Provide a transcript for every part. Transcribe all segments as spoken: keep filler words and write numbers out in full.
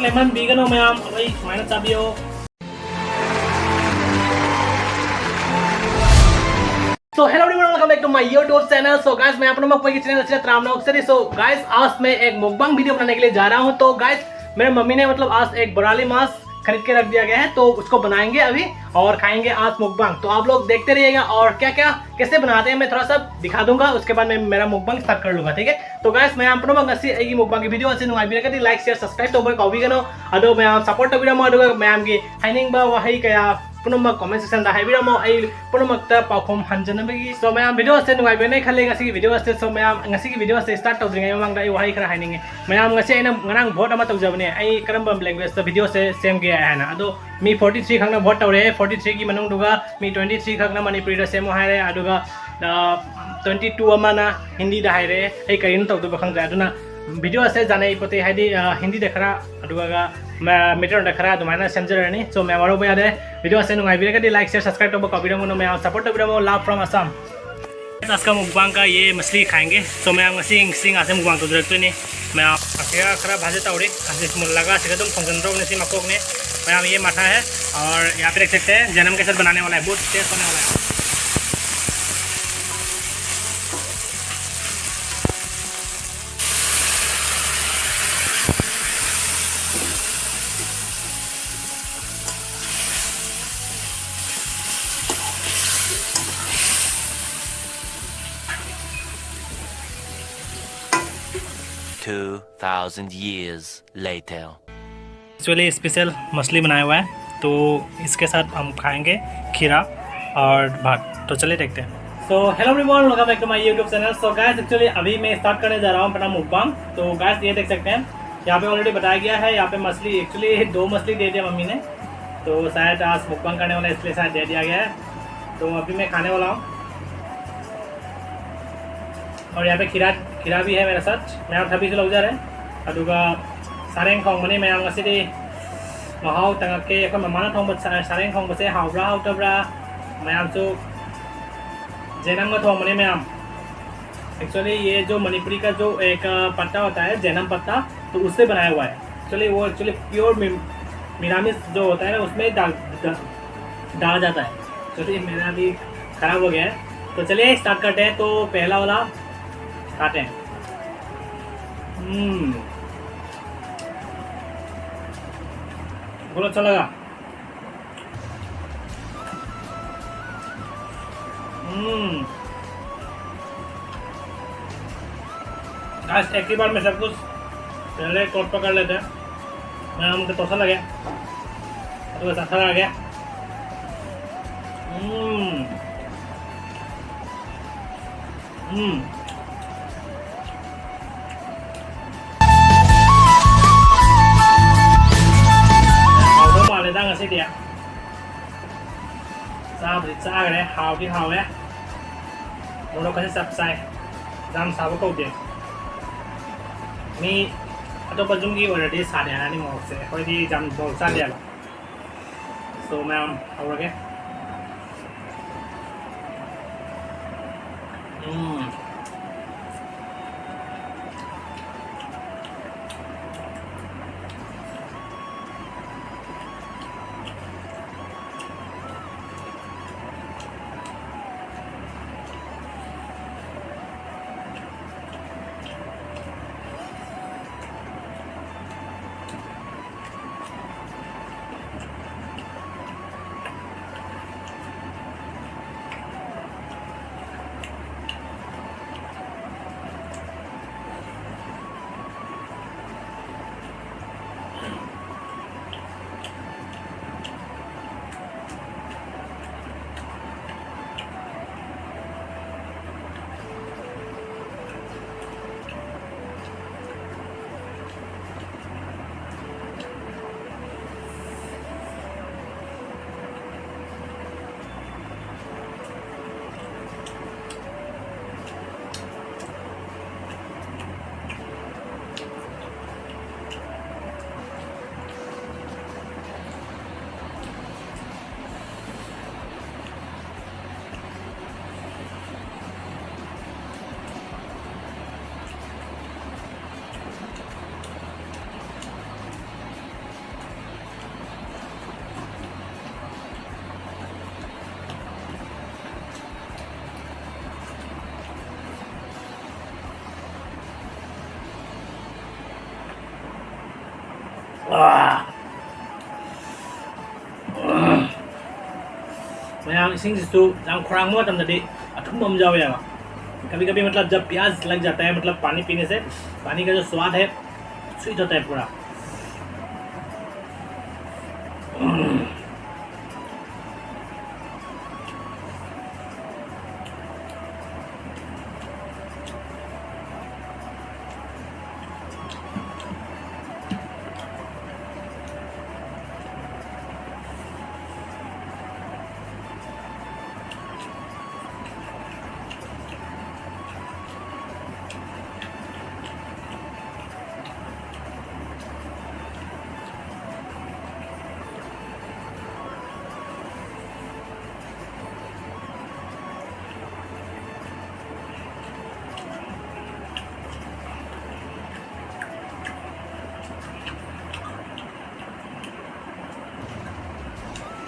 ꯍꯦꯟꯃꯟꯕꯤꯒꯅꯣ ꯃꯌꯥꯝ, ꯑꯩ ꯁꯨꯃꯥꯏꯅ ꯆꯥꯕꯤꯌꯣ꯫ So hello everyone, welcome back to my YouTube channel. So guys, ꯃꯌꯥꯝ ꯄꯨꯝꯅꯃꯛꯄꯨ ꯑꯩꯒꯤ channel ꯑꯁꯤꯗ ꯇꯔꯥꯝꯅ ꯑꯣꯛꯆꯔꯤ꯫ So guys, आज मैं एक mukbang video बनाने के लिए जा रहा हूँ। तो guys, मेरे मम्मी ने मतलब आज एक बराली मांस खरीद के रख दिया गया है, तो उसको बनाएंगे अभी और खाएंगे आज mukbang। तो आप लोग देखते रहिएगा और क्या क्या कैसे बनाते हैं मैं थोड़ा सा दिखा दूंगा, उसके बाद मैं मेरा mukbang start कर लूंगा, ठीक है? तो guys, ꯃꯌꯥꯝ ꯄꯨꯝꯅꯃꯛ ꯉꯁꯤ ꯑꯩꯒꯤ mukbangꯒꯤ video ꯑꯁꯤ ꯅꯨꯡꯉꯥꯏꯕꯤꯔꯒꯗꯤ like, share, subscribe ꯇꯧꯕ ꯀꯥꯎꯕꯤꯒꯅꯨ꯫ ꯑꯗꯣ ꯃꯌꯥꯝ support ꯇꯧꯕꯤꯔꯝꯃꯣ, ꯑꯗꯨꯒ ꯃꯌꯥꯝꯒꯤ ꯍꯥꯏꯅꯤꯡꯕ ꯋꯥꯍꯩ ꯀꯌꯥ ꯄꯨꯝꯅꯃꯛ comment sectionꯗ ꯍꯥꯏꯕꯤꯔꯝꯃꯣ, ꯑꯩ ꯄꯨꯝꯅꯃꯛꯇ ꯄꯥꯎꯈꯨꯝ ꯍꯟꯖꯅꯕꯒꯤ꯫ So ꯃꯌꯥꯝ video ꯑꯁꯤ ꯅꯨꯡꯉꯥꯏꯕꯤꯔꯅꯤ ꯈꯜꯂꯦ ꯉꯁꯤꯒꯤ video ꯑꯁꯤ꯫ So ꯃꯌꯥꯝ ꯉꯁꯤꯒꯤ video ꯑꯁꯤ start ꯇꯧꯗ꯭ꯔꯤꯉꯩ ꯃꯃꯥꯡꯗ ꯑꯩ ꯋꯥꯍꯩ ꯈꯔ ꯍꯥꯏꯅꯤꯡꯉꯤ꯫ ꯃꯌꯥꯝ ꯉꯁꯤ ꯑꯩꯅ ꯉꯔꯥꯡ vote ꯑꯃ ꯇꯧꯖꯕꯅꯦ, ꯑꯩ ꯀꯔꯝꯕ languageꯇ videoꯁꯦ ꯁꯦꯝꯒꯦ ꯍꯥꯏꯅ꯫ ꯑꯗꯣ ꯃꯤ forty three ꯈꯛꯅ vote ꯇꯧꯔꯦ꯫ Forty threeꯒꯤ ꯃꯅꯨꯡꯗꯨꯒ ꯃꯤ twenty three ꯈꯛꯅ ꯃꯅꯤꯄꯨꯔꯤꯗ ꯁꯦꯝꯃꯣ ꯍꯥꯏꯔꯦ, ꯑꯗꯨꯒ twenty two ꯑꯃꯅ ꯍꯤꯟꯗꯤꯗ ꯍꯥꯏꯔꯦ꯫ ꯑꯩ ꯀꯔꯤꯅꯣ ꯇꯧꯗꯣꯏꯕ ꯈꯪꯗ꯭ꯔꯦ꯫ ꯑꯗꯨꯅ videoꯁꯦ ꯖꯥꯅꯩ ꯄꯣꯠꯇꯦ, ꯍꯥꯏꯗꯤ ꯍꯤꯟꯗꯤꯗ ꯈꯔ, ꯑꯗꯨꯒ ꯃꯩꯇꯩꯂꯣꯟꯗ ꯈꯔ ꯑꯗꯨꯃꯥꯏꯅ ꯁꯦꯝꯖꯔꯅꯤ꯫ So ꯃꯌꯥꯝ ꯋꯥꯔꯧꯕ ꯌꯥꯗꯦ꯫ Video ꯑꯁꯦ ꯅꯨꯡꯉꯥꯏꯕꯤꯔꯒꯗꯤ like, share, subscribe ꯇꯧꯕ ꯀꯥꯎꯕꯤꯔꯝꯒꯅꯨ꯫ ꯃꯌꯥꯝ support ꯇꯧꯕꯤꯔꯝꯃꯣ꯫ Love from Assam. आज का mukbang का ये मछली खाएंगे। So ꯃꯌꯥꯝ ꯉꯁꯤ ꯁꯤ ꯉꯥꯁꯦ mukbang ꯇꯧꯖꯔꯛꯇꯣꯏꯅꯤ꯫ ꯃꯌꯥꯝ ꯑꯁꯤꯒ ꯈꯔ ꯚꯥꯖꯤ ꯇꯧꯔꯤ꯫ ꯑꯁꯤ ꯃꯨꯜꯂꯒ ꯑꯁꯤꯒ ꯑꯗꯨꯝ ꯊꯣꯡꯖꯤꯟꯗꯧꯕꯅꯤ꯫ ꯁꯤ ꯃꯀꯣꯛꯅꯤ꯫ ꯃꯌꯥꯝ ये माठा है और यहाँ पे देख सकते हैं जैनम के साथ बनाने वाला है, बहुत taste होने वाला है। Two thousand years later. Actually special मछली बनाया हुआ है, तो इसके साथ हम खाएंगे खीरा और भात। तो चलिए देखते हैं। So hello everyone, welcome back to my YouTube channel। So guys, actually अभी मैं start करने जा रहा हूँ अपना mukbang। तो guys, ये देख सकते हैं, यहाँ पे already बताया गया है, यहाँ पे मछली, actually दो मछली दे दिया मम्मी ने, तो शायद आज mukbang करने वाला, इसलिए शायद दे दिया गया है। तो अभी मैं खाने वाला हूँ। और यहाँ पे खीरा, खीरा भी है मेरे साथ। ꯃꯌꯥꯝ ꯊꯕꯤꯁꯨ ꯂꯧꯖꯔꯦ꯫ ꯑꯗꯨꯒ ꯁꯥꯔꯦꯡ ꯊꯣꯡꯕꯅꯤ ꯃꯌꯥꯝ ꯉꯁꯤꯗꯤ꯫ ꯃꯍꯥꯎ ꯇꯪꯉꯛꯀꯦ꯫ ꯑꯩꯈꯣꯏ ꯃꯃꯥꯅ ꯊꯣꯡꯕ ꯁꯥ-, ꯁꯥꯔꯦꯡ ꯊꯣꯡꯕꯁꯦ ꯍꯥꯎꯕ꯭ꯔꯥ ꯍꯥꯎꯇꯕ꯭ꯔꯥ? ꯃꯌꯥꯝꯁꯨ ꯖꯦꯅꯝꯒ ꯊꯣꯡꯕꯅꯤ ꯃꯌꯥꯝ꯫ Actually ये जो मणिपुरी का जो एक पत्ता होता है, जैनम पत्ता, तो उससे बनाया हुआ है। एक्चुअली वो एक्चुअली प्योर मिरामिस जो होता है ना, उसमें डाल डाल- डाला जाता है। चलिए, मेरा भी खराब हो गया है। तो चलिए, स्टार्ट करते हैं। तो पहला वाला खाते हैं। हम्म, बहुत अच्छा लगा। हम्म। आज एक ही बार में सब कुछ पहले कोट पकड़ लेते हैं। मैं हमको तोसा लगे, तो बस अच्छा लगे। हम्म। हम्म। ꯍꯥꯎꯗꯧ ꯃꯥꯜꯂꯦꯗ ꯉꯁꯤꯗꯤ꯫ ꯆꯥꯕꯨꯗꯤ ꯆꯥꯈ꯭ꯔꯦ, ꯍꯥꯎꯗꯤ ꯍꯥꯎꯋꯦ꯫ ꯃꯣꯔꯣꯛꯀꯁꯦ ꯆꯞ ꯆꯥꯏ꯫ ꯌꯥꯝ ꯁꯥꯕ ꯀꯧꯗꯦ꯫ ꯃꯤ ꯑꯇꯣꯞꯄ ꯌꯨꯝꯒꯤ ꯑꯣꯏꯔꯗꯤ ꯁꯥꯗꯦ ꯍꯥꯏꯔꯅꯤ ꯃꯣꯔꯣꯛꯁꯦ꯫ ꯑꯩꯈꯣꯏꯗꯤ ꯌꯥꯝ ꯃꯣꯔꯣꯛ ꯆꯥꯗꯦꯕ꯫ So, ꯃꯌꯥꯝ ꯍꯧꯔꯒꯦ꯫ ꯎꯝ꯫ ꯑꯥ꯫ ꯃꯌꯥꯝ, ꯏꯁꯤꯡꯁꯤꯁꯨ ꯌꯥꯝ ꯈꯧꯔꯥꯡꯕ ꯃꯇꯝꯗꯗꯤ ꯑꯊꯨꯝꯕ ꯑꯃ ꯌꯥꯎꯋꯦꯕ꯫ कभी कभी मतलब जब प्यास लग जाता है, मतलब पानी पीने से पानी का जो स्वाद है, स्वीट होता है पूरा।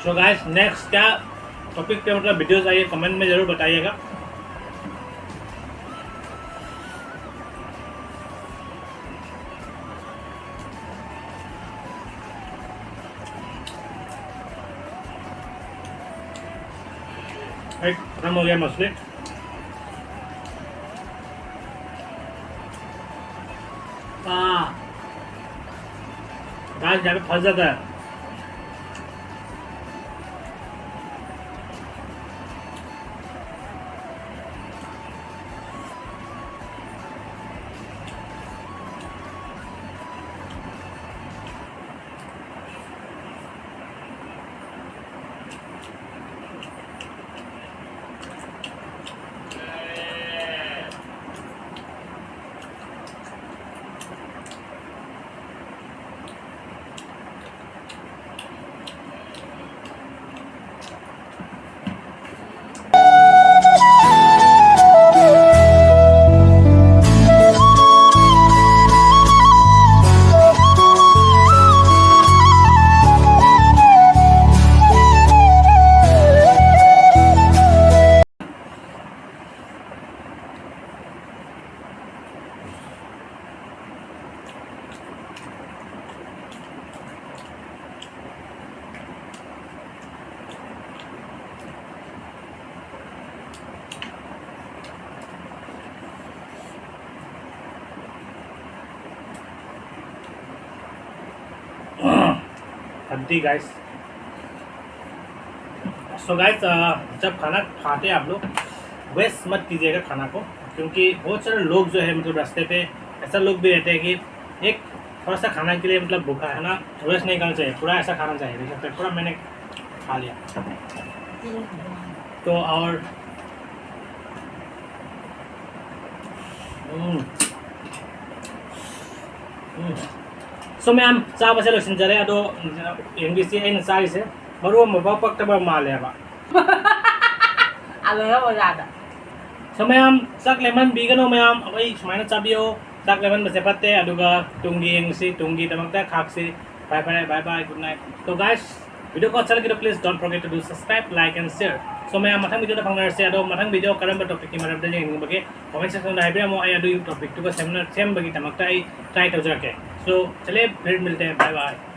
So guys, नेक्स्ट क्या टॉपिक पे मतलब वीडियोस आइए, कमेंट में जरूर बताइएगा। भाई, खत्म हो गया मछली। हाँ। गाइस, यहाँ पे फंस जाता है। जी गाइस। सो गाइस, जब खाना खाते हैं आप लोग, वेस्ट मत कीजिएगा खाना को, क्योंकि बहुत सारे लोग जो है, मतलब, रास्ते पे ऐसा लोग भी रहते हैं कि एक थोड़ा सा खाना के लिए, मतलब, भूखा है ना, वेस्ट नहीं करना चाहिए, पूरा ऐसा खाना चाहिए। देख सकते हैं, पूरा मैंने खा लिया। तो और, ꯎꯝ꯫ ꯎꯝ꯫ So ꯃꯌꯥꯝ, ꯆꯥꯕꯁꯦ ꯂꯣꯏꯁꯤꯟꯖꯔꯦ꯫ ꯑꯗꯣ, ꯌꯦꯡꯕꯤꯁꯤ, ꯑꯩꯅ ꯆꯥꯔꯤꯁꯦ ꯃꯔꯨ ꯑꯃꯐꯥꯎ ꯄꯛꯇꯕ ꯃꯥꯜꯂꯦꯕ꯫ ꯑꯗꯣ ꯅꯪ ꯑꯣꯖꯥꯗ꯫ So ꯃꯌꯥꯝ, ꯆꯥꯛ ꯂꯦꯝꯍꯟꯕꯤꯒꯅꯨ ꯃꯌꯥꯝ, ꯑꯩ ꯁꯨꯃꯥꯏꯅ ꯆꯥꯕꯤꯌꯣ꯫ ꯆꯥꯛ ꯂꯦꯝꯍꯟꯕꯁꯦ ꯐꯠꯇꯦ꯫ ꯑꯗꯨꯒ ꯇꯨꯡꯒꯤ ꯌꯦꯡꯁꯤ, ꯇꯨꯡꯒꯤꯗꯃꯛꯇ ꯈꯥꯛꯁꯤ꯫ ꯐꯔꯦ ꯐꯔꯦ, bye bye, good night꯫ So guys, video ꯀꯣ ꯆꯠꯂꯒꯦꯗꯣ, please don't forget to do subscribe, like and share꯫ So ꯃꯌꯥꯝ, ꯃꯊꯪ video ꯗ ꯐꯪꯅꯔꯁꯦ꯫ ꯑꯗꯣ ꯃꯊꯪ video ꯀꯔꯝꯕ topic ꯀꯤ ꯃꯔꯝꯗ ꯌꯦꯡꯅꯤꯡꯕꯒꯦ comment section ꯗ ꯍꯥꯏꯕꯤꯔꯝꯃꯣ, ꯑꯩ ꯑꯗꯨꯒꯤ topic ꯇꯨꯒ ꯁꯦꯝꯅ-, ꯁꯦꯝꯕꯒꯤ ꯗꯃꯛꯇ ꯑꯩ try ꯇꯧꯖꯔꯛꯀꯦ꯫ So चलिए फिर मिलते हैं, bye bye।